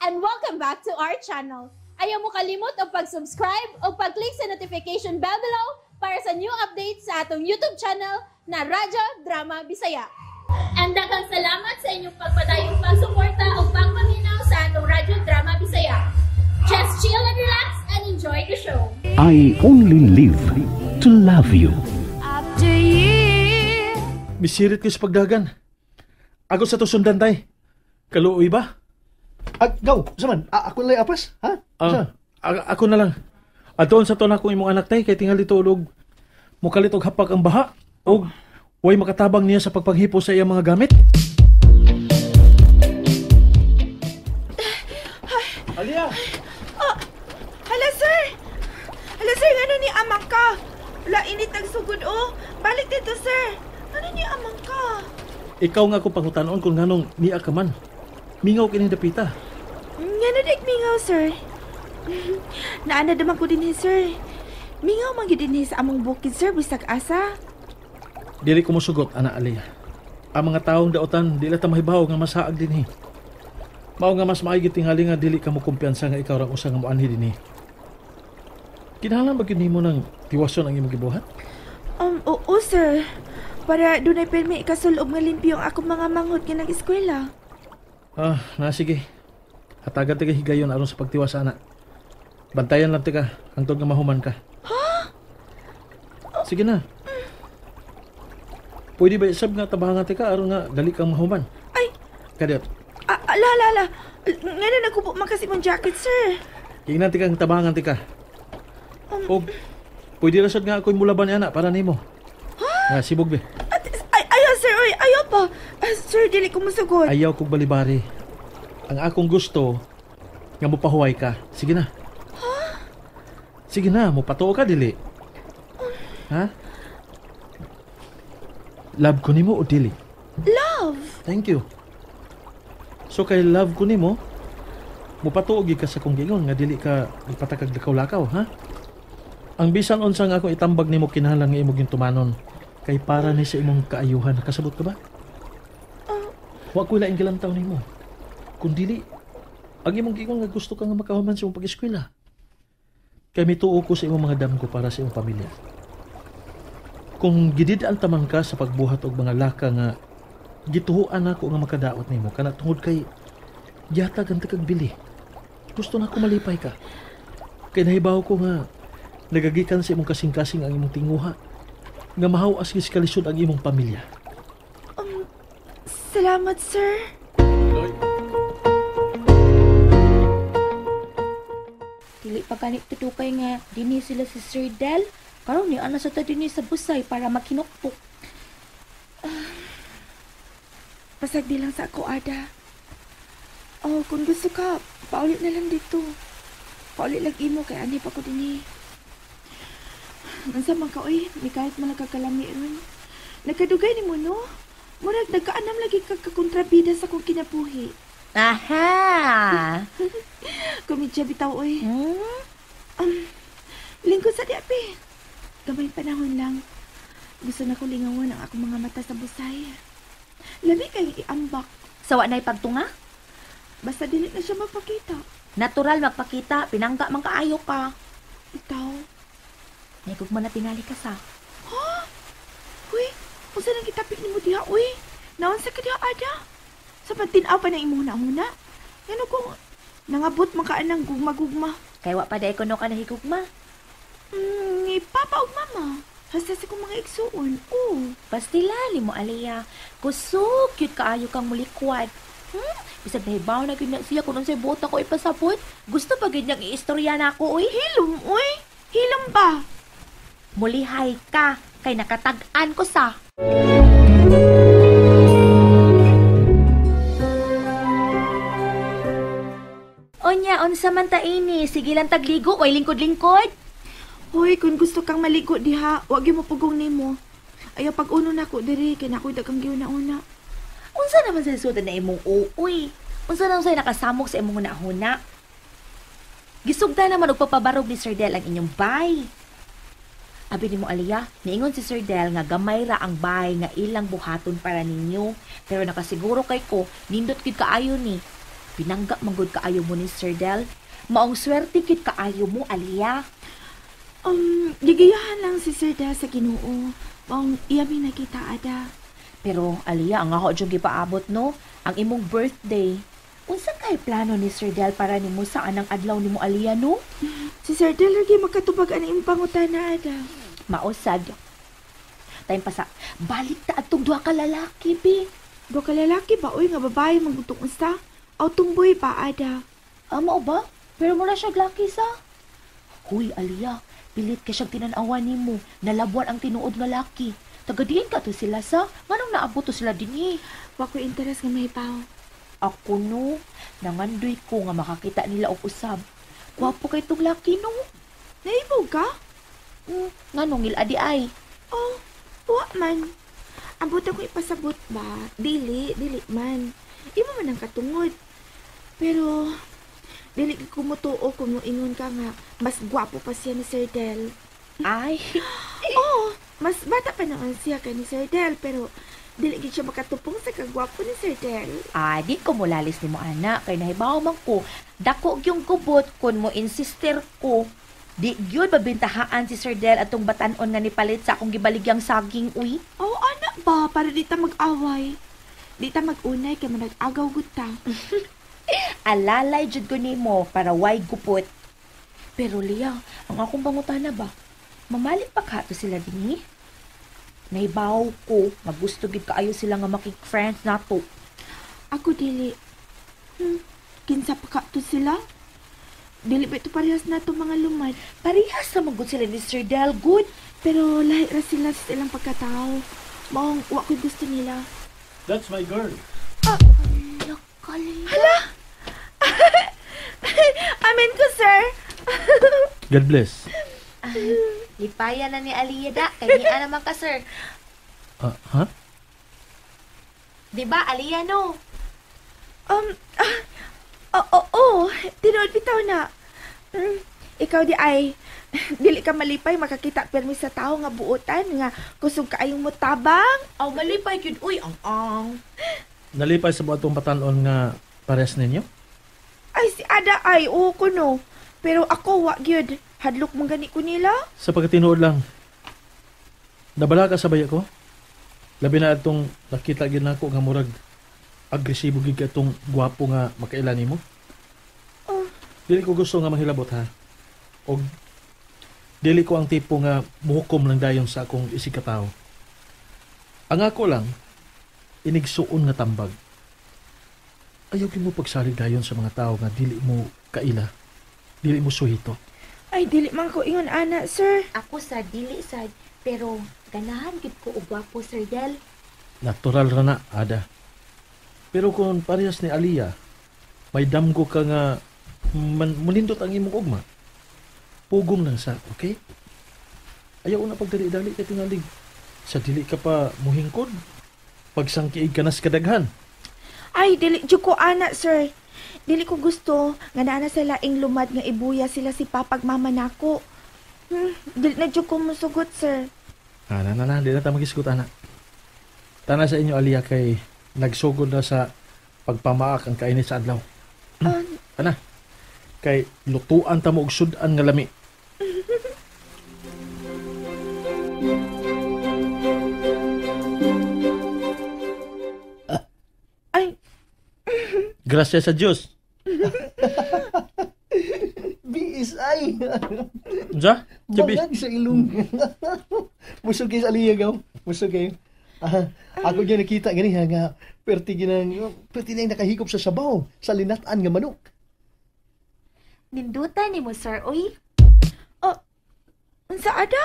And welcome back to our channel. Ayaw mo kalimot og pag-subscribe o pag-click sa notification bell below para sa new updates sa atong YouTube channel na Radyo Drama Bisaya. And daghang salamat sa inyong pagpadayong pagsuporta o pagpaminaw sa atong Radyo Drama Bisaya. Just chill and relax and enjoy the show. I only live to love you. After years. Misirit ko sa pagdagan. Ako sa to sundan tay. Kaluoy ba? Ag, gaw, saman, ako na lang apas, ha? Ah, ako na lang. Atoon sa to na akong imong anak tay kay tingali tulog. Mukalit og hapak ang baha og way makatabang niya sa pagpanghipo sa iyang mga gamit. Alia! Oh, hala sir! Hala sir, ano ni amang ka? Wala init ang sugod oh. Balik dito sir. Ano ni amang ka? Ikaw nga akong pangutanon kung nganong niya ka man. Mingaw kini dapita. Nga na mingaw sir. Naana naman ko din sir. Mingaw man gyud dinhi sa among bukid sir bisag asa. Dili ko mosugot ana Alia. Ang mga taong daotan dili ta mahibaw nga masaag dinhi. Mao nga mas maayog tingali nga dili ka mo kumpiyansa nga ikaw ra usa nga moanhi dinhi. Kinahanglan ba gyud nimo ng tiwason ang imong gibuhat? Oo sir. Para dunay pirmi ikasulob nga limpyo ang akong mga manghod nga nag-eskwela. Ah, na sige. Hatagan ta higayon aron sa pagtiwas ana. Bantayan lang tika hangtod nga mahuman ka. Ha? Sige na. Pwede ba isab nga tabangan tika aron nga dali kang mahuman? Ay! Kadiyot. Ala, ala, ala. Nga na nagkubo man kasi mong jacket, sir. Ingnan tika ang tabangan tika. Og pwede ra sad nga ako'y mulaban ni ana para nimo. Ha? Nga sibog be. Ay, ayaw sir, oy, ayaw pa. Sir, dili ko mosugot. Ayaw kog balibari. Ang akong gusto nga mopahuway ka. Sige na. Ha? Sige na, mopatuo ka dili. Ha? Love ko nimo o dili? Love. Thank you. So kay love ko nimo, mopatuo gyud ka sa kong giingon nga dili ka ipatakag lakaw-lakaw, ha? Ang bisan unsa nga akong itambag nimo kinahanglan nga imong gintumanon kay para ni sa imong kaayuhan. Nakasabot ka ba? Wa ko'y laing gilantaw nimo. Kun dili, ang imong giingon nga gusto ka nga makahuman sa imong pag-eskwela. Kay mituo ko sa imong mga damgo para sa imong pamilya. Kung gidid-an taman ka sa pagbuhat og mga laka nga gituhuan nako nga makadaot nimo kana tungod kay gihatag ang takag bili. Gusto nako malipay ka. Kay nahibaw ko nga nagagikan sa imong kasing-kasing ang imong tinguha nga mahaw-as gid sa kalisod ang imong pamilya. Salamat, sir. Dili pa ganit tutukay nga dinhi sila si Sir Del. Karon ni ana sa ta dinhi sa busay para makinukpok. Pasag di lang sa ako, Ada. Oh, kung gusto ka, paulit na lang dito. Paulit lang imo kay ani pa ko dinhi. Unsa man ka oy, ni kahit man nagkakalami ron. Nagkadugay nimo no? Murag nagkaanam lagi ka kakontrabida sa akong kinabuhi. Aha. Komedya bitaw oy. Lingkod sa diapi. Gamay panahon lang. Gusto na ko lingawan ang akong mga mata sa busay. Labi kay iambak. Sawa na'y pagtunga? Basta dili na siya magpakita. Natural magpakita, pinangga man kaayo ka. Itaw. Naigugma na tingali ka sa. Ha? Uy, usa nang gitapik nimo diha, uy. Naon sa ka diha, Ada? Sa pagtinaw pa ng imong huna-huna. Ngano kung nangabot man ka anang gugma-gugma. Kay wa pa day kuno ka nahigugma. Papa ug mama. Hasta sa kong mga igsuon. Oo. Pastila nimo, Alea. Kusog cute kaayo kang mulikwad. Bisag nahibaw na gyud na siya kung unsay buot ako ipasabot. Gusto pa gyud niyang iistorya nako, uy. Hilom, uy. Hilom ba? Mulihay ka kay nakatag-an ko sa. Onya, unsa man ta ini? Sige lang tagligo, way lingkod-lingkod. Hoy, kung gusto kang maligo diha, wa gyud mo pugong nimo. Ayaw pag-uno nako diri kay nakoy daghang giuna-una. Unsa naman sa sudan na imong uuy? Unsa naman say nakasamok sa imong hunahuna? Gisugda naman og pagpabarog ni Sir Del ang inyong bay. Abi nimo Aliyah, niingon si Sir Del nga gamay ra ang bay nga ilang buhaton para ninyo. Pero nakasiguro kay ko, nindot gyud kaayo ni. Pinangga manggod kaayo mo ni Sir Del. Maong swerte kit kaayo mo, Aliyah. Gigiyahan lang si Sir Del sa Ginoo. Maong iya mi nakita, Ada. Pero, Aliyah, ang ako diyong gipaabot, no? Ang imong birthday. Unsa kay plano ni Sir Del para nimo sa anang adlaw nimo, Aliyah, no? Si Sir Del lagi makatubag ani imong pangutana, Ada. Mausad. Time pa sa, balik ta atong duha ka lalaki, bi. Duha ka lalaki ba? Uy, nga babae magutong usa. Aw tumboy pa, Ada. Ah, mao ba? Pero mura siya laki sa. Huy, Aliyah, pilit ka siyang tinanawan nimo. Nalabuan ang tinuod nga laki. Tagadiin ka to sila sa. Nganong naabot to sila dinhi? Wa ko interes nga mahibaw. Ako no, nangandoy ko nga makakita nila og usab. Gwapo kay tong laki no. Naibaw ka? Nganong ngil-adi ay? Oh, wa man. Ambot ako ipasabot ba? Dili, dili man. Imo man ang katungod. Pero, dili ka kumutuo kung moingon ka nga, mas gwapo pa siya ni Sir Del. Ay. Oh, mas bata pa naman siya kay ni Sir Del, pero dili gid siya makatupong sa kagwapo ni Sir Del. Ah, di ko mulalis ni mo, anak. Kay nahibaw man ko, dako gyung gubot kun mo insister ko. Di gyud mabintahaan si Sir Del atong batan-on nga nipalit sa akong gibaligyang saging, uy. Oh, anak ba? Para di ta mag-away. Di ta mag-unay kay manag-agaw gud ta. Alalay jud ko nimo para way gupot. Pero Lia, ang akong pangutana ba? Mamalit pa ka to sila dinhi? Nahibaw ko, magusto gid kaayo sila nga makik-friends nato. Ako dili. Kinsa pa ka to sila? Dili ba ito parehas na to mga lumad? Parehas na magud sila ni Sir Del, good. Pero lahi ra sila sa ilang pagkatao. Maong wa ko'y gusto nila. That's my girl. Hala! Amen ko, sir. God bless. Lipaya na ni Aliyah da. Kay niya naman ka, sir. Ha? Di ba, Aliyah, no? Oo, tinuod bitaw na. Ikaw di ay, dili ka malipay makakita permi sa tao nga buotan, nga kusog kaayong mutabang. Aw, malipay gyud, uy, ang-ang. Nalipay sa buatong batan-on nga pares ninyo? Ay, si Ada ay, oo ko no. Pero ako, wa gyud. Hadlok mong gani ko nila. Sa pagkatinuod lang, nabala ka sa baya ko? Labi na itong nakita gyud nako nga murag agresibo gyud ka itong gwapo nga makaila nimo. Oh. Dili ko gusto nga manghilabot ha. Og dili ko ang tipo nga muhukom lang dayon sa akong isig katao. Ang ako lang, inigsuon nga tambag. Ayaw gyud mo pagsalig dayon sa mga tao nga dili mo kaila, dili mo suhito. Ay, dili man ko ingon ana, sir. Ako sa dili sad, pero ganahan gid ko og gwapo, Sir Del. Natural ra na, Ada. Pero kung parehas ni Aliyah, may damgo ka nga munindot ang imong ugma. Pugong lang sa, okay? Ayaw na pagdali-dali kay tingalig. Sa dili ka pa muhingkod, pagsangkiig ka nas kadaghan. Ay, dili jud ko ana, sir. Dili ko gusto nga naa na sa laing lumad nga ibuya sila si papag mama nako. Dili na jud ko musugot, sir. Ah, na, dili na ta magisgot ana. Tana sa inyo, Aliyah, kay nagsugod na sa pagpamaak ang kainit sa adlaw. Ana, kay lutuan ta mo og sud-an nga lami. Ay. Gracias sa Diyos. BSI. Unsa? Bangag sa ilong. Musog kay sa Aliyah, gaw. Musog kayo. Ako dyan nakita gani ha nga perti ginang nakahigop sa sabaw sa linat-an nga manok. Ninduta ni mo, sir, oy. Oh, unsa ada?